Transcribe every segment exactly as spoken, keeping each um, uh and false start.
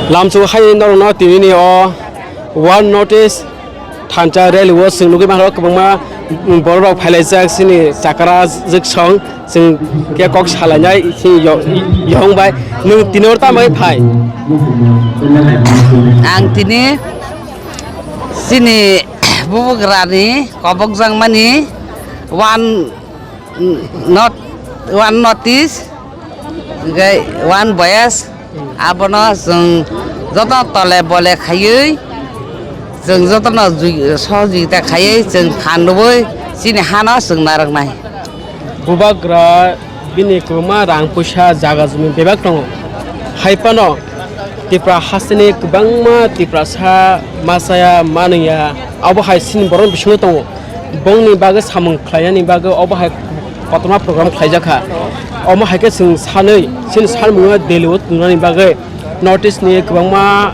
Lamsuk hai norokno tinini o One North East thansa rally o chwng nugwi mankha kwbangma borok rok phailaijak chini chakra jwksong chwng khe kok salainai chini yo-, yong bai nwng tini oro tamo phai? Ang tini chini bubagrani kobokjakmani one North, one North East, hingke one voice, abono chwng joto tole bole khaiwi, chwng jotono jui-, sohojogita khaiwi, chwng phan rwui chini hano chwng narwknai. Bubagra bini kwbangma rang puisa jaga jumi bebak tongo. Hai phano Tipra hasteni kwbangma Tiprasa machaya manwya abo hai chini borok bisingo tongo. Bongni bagwi samung khlainani bagwi obo hai kotorma program khlaijakha. Omo hai khe chwng sanwi chini sanmungo Delhi o twngnani bagwi North East ni kwbangma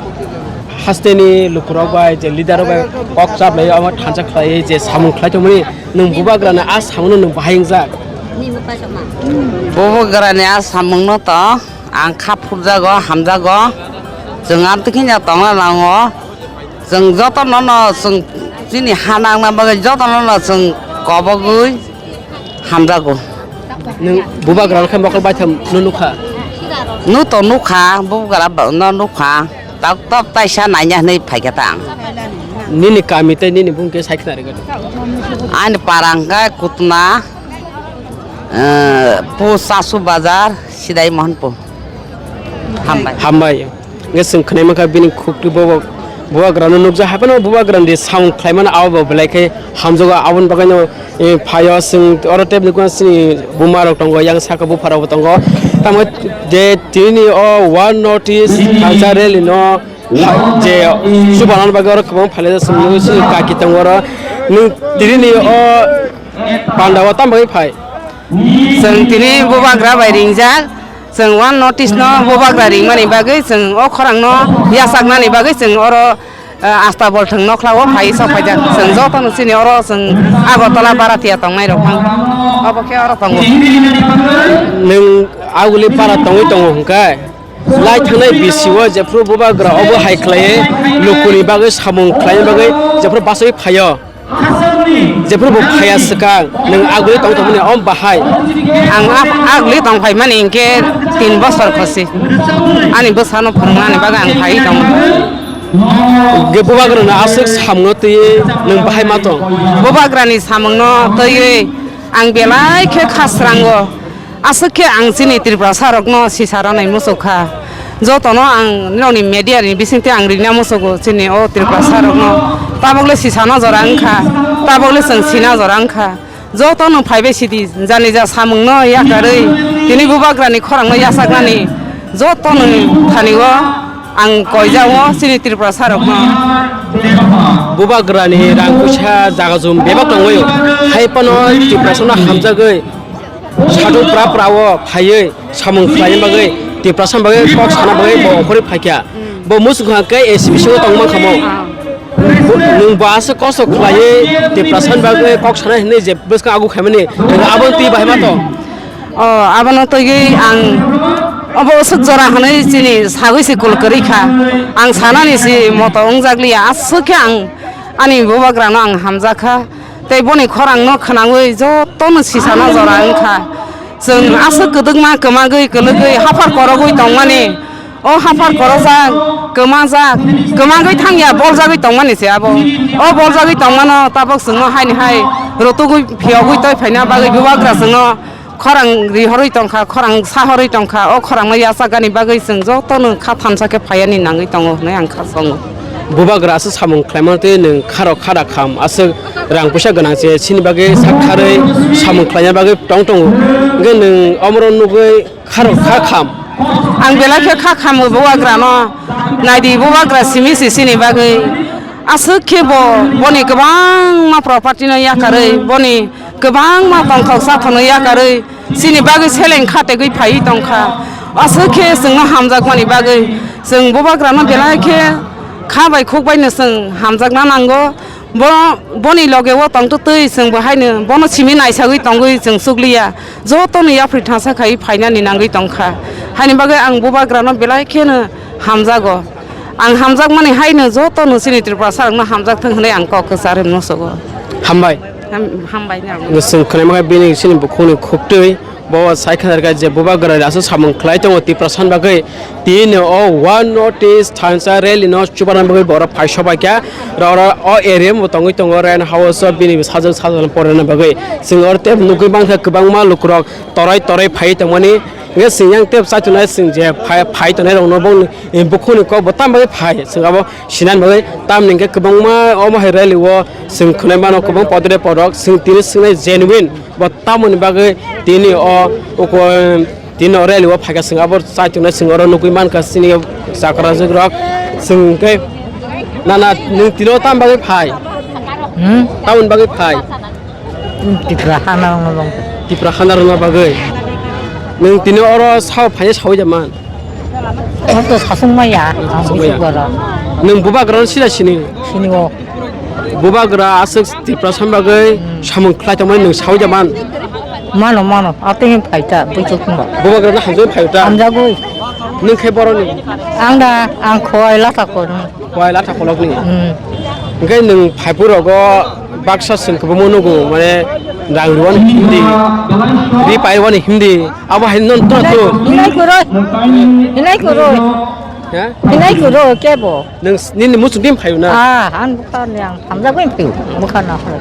hasteni lukurok bai je leader rok bai kok chaplai omo thansa khlaiwi je samung khlai tongmani nwng bubagrani a samungno nwng bahai wngjak. Bubagrani a samungno to ang kha phurjago, hamjago, chwng amtwi khe tongna nango. Chwng jotono no chwng chini ha nangna bagwi jotono no chwng kobogwi hamjago. Nwng bubagra rok khe mokol baitham no nukha? Nw to nukha, bubagra ba-, no nukha. Tok tok taisa naina hinwi phaikha ta ang. Nini kami tei nini bung khe sai khna rwgwi. Ani para hwnkhe Kutna, eh, po Chasu Bazar, Sidai Mohanpur. Hambai. Hambai. Hingke chwng khwnai mankha bini khukti bobo bubagrano nukjak, hai phano bubagrani samung khlaimano abo bo belai khe hamjago. Aboni bagwino, eh, phaio chwng oro tei bini chini buma rok tongo, yang saka bupha rok bo tongo. Tamo je tini o One North East culture rally no ha-, je chubanani bagwi oro kwbang phailai chwng nugwi chini kaki tongo oro. Nwng tini o panda o tamo bagwi phai? Chwng tini bubagra bai ringjak. Chwng One North East no bubagra ringmani bagwi, chwng o khorang no yachaknani bagwi chwng oro, eh, Astabol thwng nokla o phai sok phaijak. Chwng joto no chini oro chwng Agartala Baratia tongnai rok phang. Obo khe oro tongo. Nwng aguli para tongwi tongo hwnkhe, lai thangnai bisi o jephru bubagra obo hai khlaiwi lukuni bagwi samung khlaina bagwi jephru bachai phaio. Jephru bo phaiya swkang, nwng aguli tong tongmani om bahai? Ang ag-, aguli tong phaimani hinkhe tin bosor khosi. Ani bwsano phwrwngnani bagwi ang phaiwi tongo. Hwnkhe bubagrano aswk samungno twiwi nwng bahai ma tong? Bubagrani samungno twiwi ang belai khe kha srango. Aswk khe ang chini Tiprasa rokno sisa rwnai muchuk kha. Jotono ang nini media ni bisingtwi ang rina muchugo chini o Tiprasa rokno. Tabok le sisa no jora wngkha, tabok le chwng sina jora wngkha. Jotono phaibai sidi, jani ja samungno yakarwi, tini bubagrani khorangno yachaknani jotono thani o ang koijao chini Tiprasa rokno. Bubagrani rang puisa jaga jum bebak tongwi, hai phano Tiprasa no hamjagwi. Sadhu pra pra o phaiwi samung khlaina bagwi, Tiprasa bagwi kok sana bagwi bo okhorwi phaikha. Bo muchung kha khe A C B C o tong mankha mo. Bo, nwng bo aswk kosto khlaiwi Tiprasa bagwi kok sana hinwi je bwskang agu khaimani, nwng abo twi bahai ma tong? O, abono twiwi ang obo swk jora hinwi chini sagwi se kul kwrwi kha. Ang sanani se moto wngjak liya, aswk khe ang ani bubagrano ang hamjak kha. Tei boni khorangno khwnangwi jotono sisano jora wngkha. Chwng aswk kwdwkma kwmagwi kwlwgwi haphar korogwi tongmani, o haphar korojak, kwmajak, kwmagwi thangya, boljagwi tongmani se abo. O boljagwi tongmano tabok chwngno haini hai rotugwi phiyogwi toi phaina bagwi bubagra chwngno khorang rihorwi tongkha, khorang sahorwi tongkha, o khorangno yachakgani bagwi chwng jotono kha thansa khe phaiani nangwi tongo hwnwi ang kha songo. Bubagra aswk samung khlaimano tei nwng kharo khada kham aswk rang puisa gwnang se chini bagwi saktharwi samung khlaina bagwi tong tongo, hwnkhe nwng omoro nugwi kharo kha kham? Ang belai khe kha khamo bubagrano, naidi bubagra simi se chini bagwi aswk khe bo boni kwbangma property no yakarwi boni kwbangma tongthok sathokno yakarwi chini bagwi seleng kha tegwi phaiwi tongkha. Aswk khe chwngno hamjakmani bagwi chwng bubagrano belai khe kha bai khuk baino chwng hamjakna nango. Bo, boni loge o tongtwtwi chwng bo haino bono simi naisagwi tongwi chwng chukliya. Jotono yapri thansa khai phainani nangwi tongkha. Haini bagwi ang bubagrano belai kheno hamjago. Ang hamjakmani haino jotono chini Tripurasarokno hamjak thung hwnwi ang kok kwcharwi musugo. Hambai. Ham-, hambai ni ang. Chwng khwnai mankha bini chini bukhukni khuktwi, bo sai kha je bubagra aswk samung khlai tongo Tiprasani bagwi. Tini o One North East thansa rally no chubarna bagwi borok phai sobai kha. Oro o area bo tongwi tongo, Rent House o bini sajwk sajwk porna bagwi. Chwng oro tei nugwi mankha kwbangma lukurok torai torai phai tongmani. Hwnkhe chwng yang tei chaitongnai chwng je phai, phai tongnai rokno bongni, eh, bukhukni kok bo tamo bagwi phai. Chwng abo sinani bagwi tamni hwnkhe kwbangma omo hai rally o chwng khwnai mano kwbang podre podrok chwng tini swngnai genuine bo tamoni bagwi tini o uko, tini o rally o phaikha chwng abo chaitongnai chwng oro nugwi mankha chini chakra jugrok chwng hwnkhe nana nwng tini o tamo bagwi phai? Hmm? Tamoni bagwi phai? Tipra hana rwngno bang. Tipra hana rwngno bagwi. Nwng tini oro sao phaina sawi da man? Oro to sasung maya, ang Sasung maya. Bisi gora. Nwng bubagrano sida sini? Sini o. Bubagra aswk Tiprasani bagwi Hmm. samung khlai tongmani nwng sawi da man? Mano, mano, atwini phaita, buichuk tongba. Bubagrano hamjagwi phaio ta? Hamjagwi. Nwng khe boroni? Ang da, ang khowai lata kono. Khowai lata kolokni. Hmm. Hwnkhe nwng phaiphuru rogo baksa chwng kwbangma nugo, mane rang rwani himdi, ri paiwani himdi, abo hai non tro tro. Hinai kuroi. Hinai kuroi. Ha? Hinai kuroi kebo. Nwng s-, nini muchung tim phaio na? Ah, ang bukha ni ang hamjagwi phaio. Bukha na phaio.